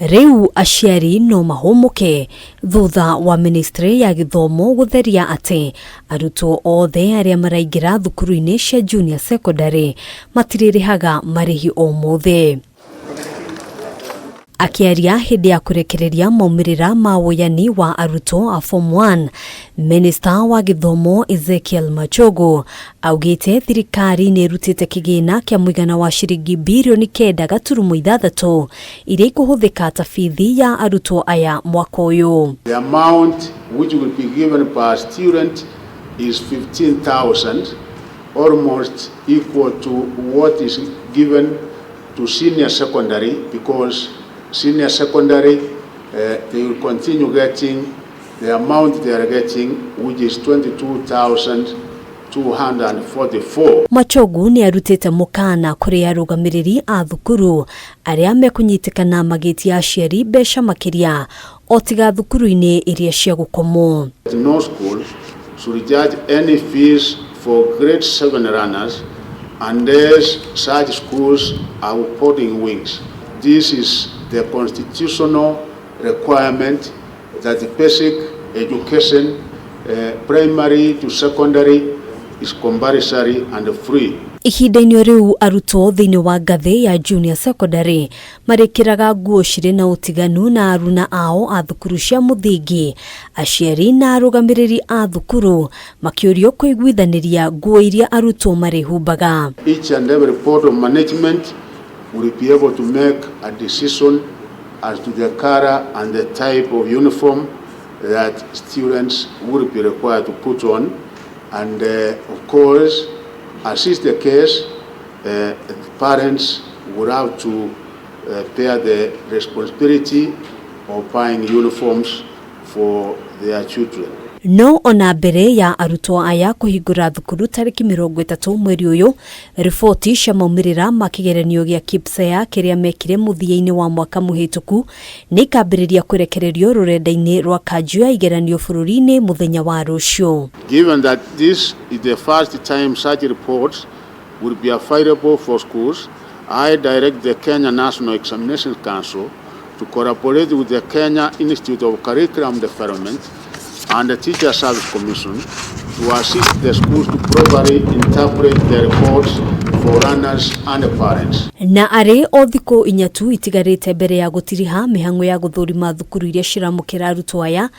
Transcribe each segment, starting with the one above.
Rĩu aciari no mahũmũke thutha wa ministry ya gĩthomo gũtheria atĩ arutwo othe arĩa maraingĩra thukuru-inĩ cia junior secondary matirĩrĩhaga marĩhi o mothe. Akĩaria hĩndĩ ya kũrekereria maumĩrĩra ma woyani wa arutwo a Form 1, Minista wa gĩthomo Ezekiel Machogu augĩte thirikari nĩ ĩrutĩte kĩgĩna kĩa mũigana wa ciringi birioni 9.6 iria ikũhũthĩka ta bithi ya arutwo aya mwaka ũyũ. The amount which will be given per student is 15,000, almost equal to what is given to senior secondary, because senior secondary, they will continue getting the amount they are getting, which is 22,244. Machogu nĩ arutĩte mũkana kũrĩ arũgamĩrĩri a thukuru arĩa mekũnyitĩkana magĩtia aciari mbeca makĩria o tiga thukuru-inĩ iria cia gũkomwo. No school should charge any fees for grade 7 learners unless such schools are boarding wings. This is the constitutional requirement that the basic education, primary to secondary, is compulsory and free. Ihinda-inĩ rĩu arutwo thĩinĩ wa ngathĩ ya junior secondary marĩkĩraga nguo cirĩ na ũtiganu na aruna ao a thukuru cia mũthingi. Aciari na arũgamĩrĩri a thukuru makĩũrio kũiguithanĩria nguo iria arutwo marĩhumbaga. Each and every board of management will be able to make a decision as to the color and the type of uniform that students will be required to put on, and of course, as is the case, parents would have to bear the responsibility of buying uniforms for their children. No ona mbere ya arutwo aya kũhingũra thukuru tarĩki 30 mweri ũyũ, riboti cia maumĩrĩra ma kĩgeranio gĩa KPSEA kĩrĩa mekire mũthia-inĩ wa mwaka mũhĩtũku nĩ ikambĩrĩria kũrekererio rũrenda-inĩ rwa kanjũ ya igeranio bũrũri-inĩ mũthenya wa rũciũ. Given that this is the first time such reports will be available for schools, I direct the Kenya National Examinations Council to collaborate with the Kenya Institute of Curriculum Development and the Teacher Service Commission to assist the schools to properly interpret the reports for learners and parents. Na arĩ o thikũ 4 tu itigarĩte mbere ya gũtiriha mĩhang'o ya gũthũrima thukuru iria ciramũkĩra arutwo aya,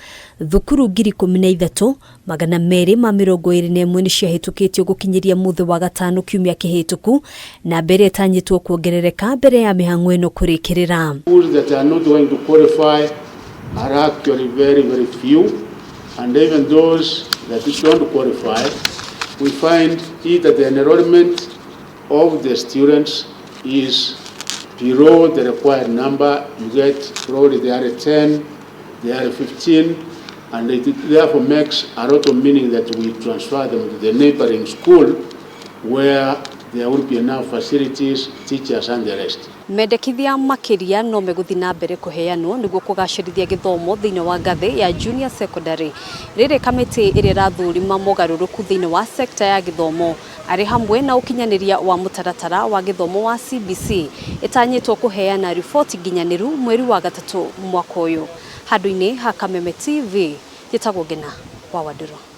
thukuru 13,221 nĩ ciahĩtũkĩtio gũkinyĩria mũthĩ wa gatano kiumia kĩhĩtũku, na mbere ĩtanyĩtwo kuongerereka mbere ya mĩhang'o ĩno kũrĩkĩrĩra. Schools that are not going to qualify are actually very, very few, and even those that don't qualify, we find either the enrollment of the students is below the required number. You get probably they are 10, they are 15, and it therefore makes a lot of meaning that we transfer them to the neighboring school where there will be enough facilities, teachers and the rest. Mendekithia makĩria no megũthiĩ na mbere kũheanwo nĩguo kũgacĩrithia gĩthomo thĩinĩ wa ngathĩ ya junior secondary. Rĩrĩ kamĩtĩ ĩrĩa ĩrathũrima mogarũrũku thĩinĩ wa sekta ya gĩthomo arĩ hamwe na ũkinyanĩria wa mũtaratara wa gĩthomo wa CBC ĩtanyĩtwo kũheana riboti nginyanĩru mweri wa 3 mwaka ũyũ. Handũ-inĩ ha Kameme TV, njĩtagwo Ngina wa Wandũrũ.